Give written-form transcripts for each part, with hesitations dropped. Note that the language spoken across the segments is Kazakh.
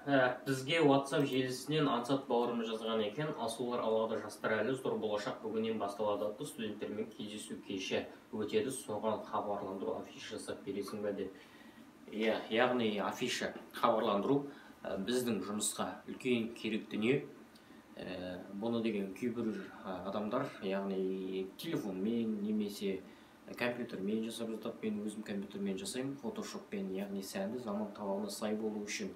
Бізге WhatsApp желісінен Ансат бауырымыз жазған екен. Асулар алғада жастар әлі зор болашақ бүгіннен басталады атты студенттермен кездесу кеші өтеді. Соған хабарландыру афиша жасап бересің бе деп. Иә, яғни афиша хабарландыру біздің жұмысқа үлкен керек дүние. Бұны деген кейбір адамдар, яғни телефонмен немесе компьютермен жасап жатады. Мен өзім компьютермен жасаймын, фотошоппен, яғни сәнді заман талабына сай болу үшін.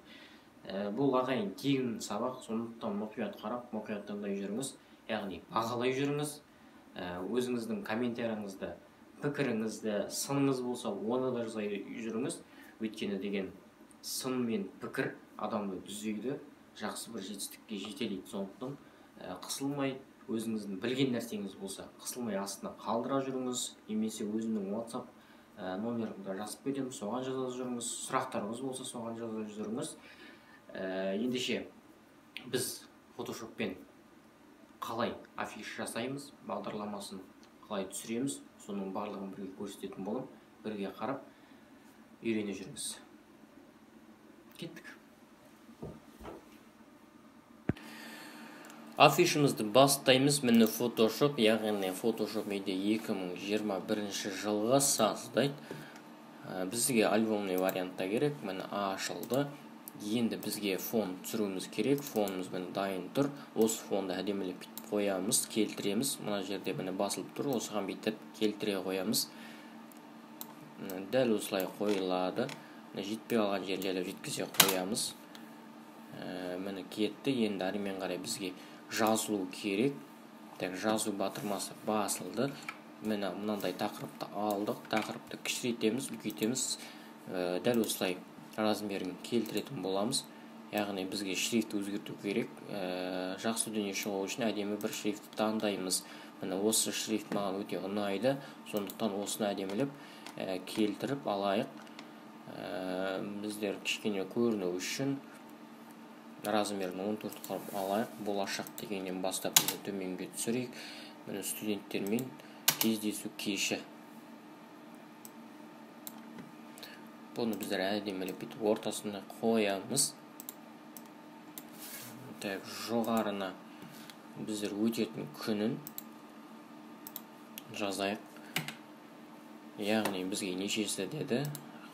Бұл ағайын тегін сабақ, сондықтан мұқият қарап, мұқият тыңдай жүріңіз, яғни бағалай жүріңіз. Өзіңіздің комментарияңызды, пікіріңізді, сыныңыз болса, оны да жаза жүріңіз. Өйткені деген сын мен пікір адамды түзейді, жақсы бір жетістікке жетелейді. Сондықтан қысылмай, өзіңіздің білген нәрсеңіз болса, қысылмай астына қалдыра жүріңіз, немесе өзімнің WhatsApp номерімді жазып кетемін, соған жаза жүріңіз, сұрақтарыңыз болса, соған жаза жүріңіз. Ендеше біз фотошоппен қалай афиша жасаймыз, бағдарламасын қалай түсіреміз, соның барлығын бірге көрсететін боламын. Бірге қарап үйрене жүріңіз. Кеттік. Афишамызды бастаймыз. Міне Photoshop, яғни Photoshop менде 2021 жылғы создать. Бізге альбомный вариантта керек. Міне ашылды. Енді бізге фон түсіруіміз керек. Фонымыз міне дайын тұр. Осы фонды әдемілеп бүйтіп қоямыз, келтіреміз. Мына жерде міне басылып тұр. Осыған бүйтіп келтіре қоямыз. Міне дәл осылай қойылады. Міне жетпей қалған жерлерді жеткізе қоямыз. Міне кетті. Енді әрмен қарай бізге жазылу керек. Так, жазу батырмасы басылды. Міне мынандай тақырыпты алдық. Тақырыпты кішірейтеміз, үлкейтеміз. Дәл осылай размерін келтіретін боламыз. Яғни бізге шрифт өзгерту керек. Жақсы дүние шығу үшін әдемі бір шрифт таңдаймыз. Міне осы шрифт маған өте ұнайды. Сондықтан осыны әдемілеп келтіріп алайық. Біздер кішкене көріну үшін размерін 14 қылып алайық. Болашақ дегеннен бастап міне төменге түсірейік. Міне студенттермен кездесу кеші. Бұны біздер әдемілеп бүйтіп ортасына қоямыз. Так, жоғарына біздер өтетін күнін жазайық. Яғни бізге нешесі деді.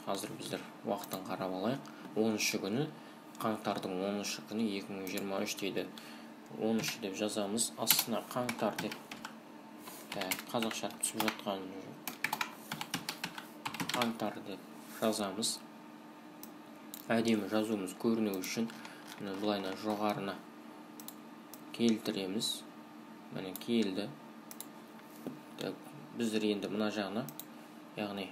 Қазір біздер уақытын қарап алайық. 10 күні, қаңтардың 10 күні 2023 дейді. 13 деп жазамыз. Астына қаңтар деп. Так, қазақша түсіп жатқан жоқ. Қаңтар деп жазамыз. Әдемі жазуымыз көріну үшін міне былайына жоғарына келтіреміз. Міне келді. Так, біздер енді мына жағына, яғни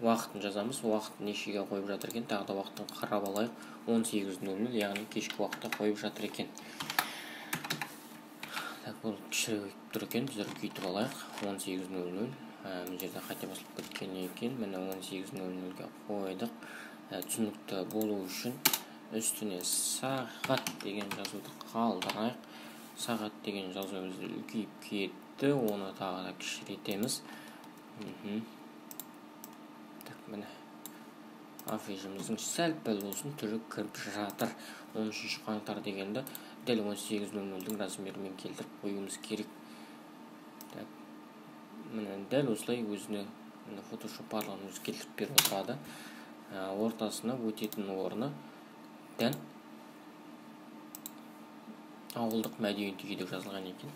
уақытын жазамыз. Уақыт нешеге қойып жатыр екен? Тағы да уақытын қарап алайық. 18:00, яғни кешкі уақытта қойып жатыр екен. Так, бұл кішірек тұр екен, біздер үлкейтіп алайық. 18:00. Мына жерде қате басылып кеткен екен. Міне 18:00-ге қойдық. Түсінікті болу үшін үстіне сағат деген жазуды қалдырайық. Сағат деген жазу бізде үлкейіп кетті. Оны тағы да кішірейтеміз. Так, міне афишамыздың сәл-пәл болсын түрі кіріп жатыр. 13 қаңтар дегенді дәл 18:00-дің размерімен келтіріп қоюымыз керек. Так, міне дәл осылай өзіне міне Photoshop барлығын өзі келтіріп беріп отырады. Ортасына өтетін орны дәл ауылдық мәдениет үйі деп жазылған екен.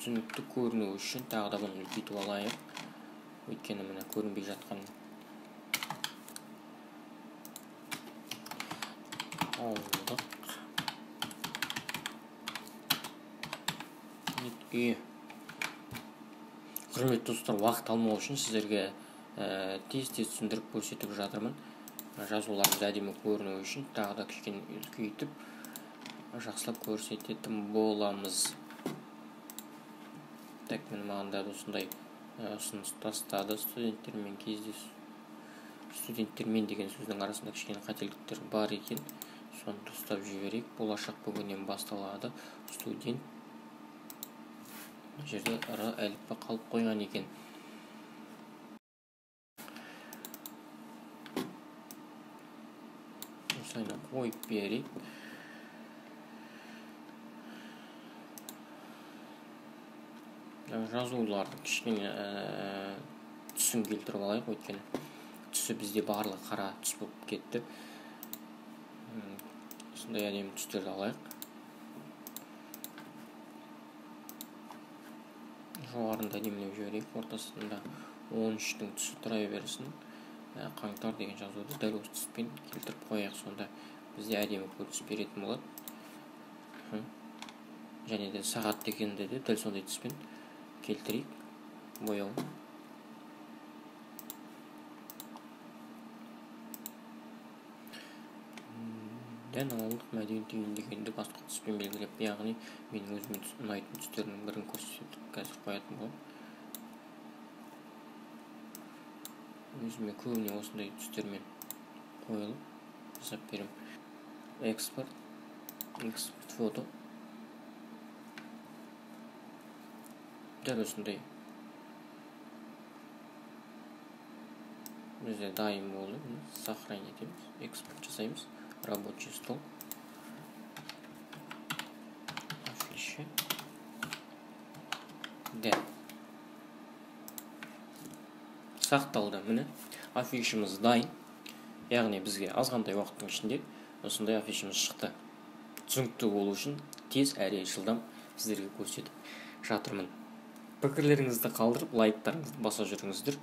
Түсінікті көріну үшін тағы да бұны үлкейтіп алайық. Өйткені міне көрінбей жатқан ауылдық үйі. Құрметті достар, уақыт алмау үшін сіздерге тез-тез түсіндіріп көрсетіп жатырмын. Жазуларымыз әдемі көріну үшін тағы да кішкене үлкейтіп жақсылап көрсететін боламыз. Так, міне маған дәл осындай ұсыныс тастады. Студенттермен кездесу, студенттермен деген сөздің арасында кішкене қателіктер бар екен. Соны дұрыстап жіберейік. Болашақ бүгіннен басталады. Студент мына жерде р әліппе қалып қойған екен. Қойып берейік. Жазуларды кішкене түсін келтіріп алайық, өйткені түсі бізде барлығы қара түс болып кетті. Осындай әдемі түстерді алайық. Жоғарында әдемілеп жіберейік, ортасында 13-тің түсі тұра берсін. Қаңтар деген жазуды дәл осы түспен келтіріп қояйық, сонда бізде әдемі көрініс беретін болады. Және де сағат дегенде де дәл сондай түспен келтірейік бояу. Дән ауылдық мәдениет үйін дегенді басқа түспен белгілеп, яғни менің өзіме ұнайтын түстердің бірін көрсетіп қазір қоятын боламын. Өзіме көбіне осындай түстермен қойылып жасап беремін. Экспорт, экспорт фото. Дәл осындай бізде дайын болды. Сохранить етеміз, экспорт жасаймыз. Рабочий стол, афиша, да, сақталды. Міне афишамыз дайын, яғни бізге азғантай уақыттың ішінде осындай афишамыз шықты. Түсінікті болу үшін тез әрі жылдам сіздерге көрсетіп жатырмын. Пікірлеріңізді қалдырып, лайктарыңызды баса жүріңіздер.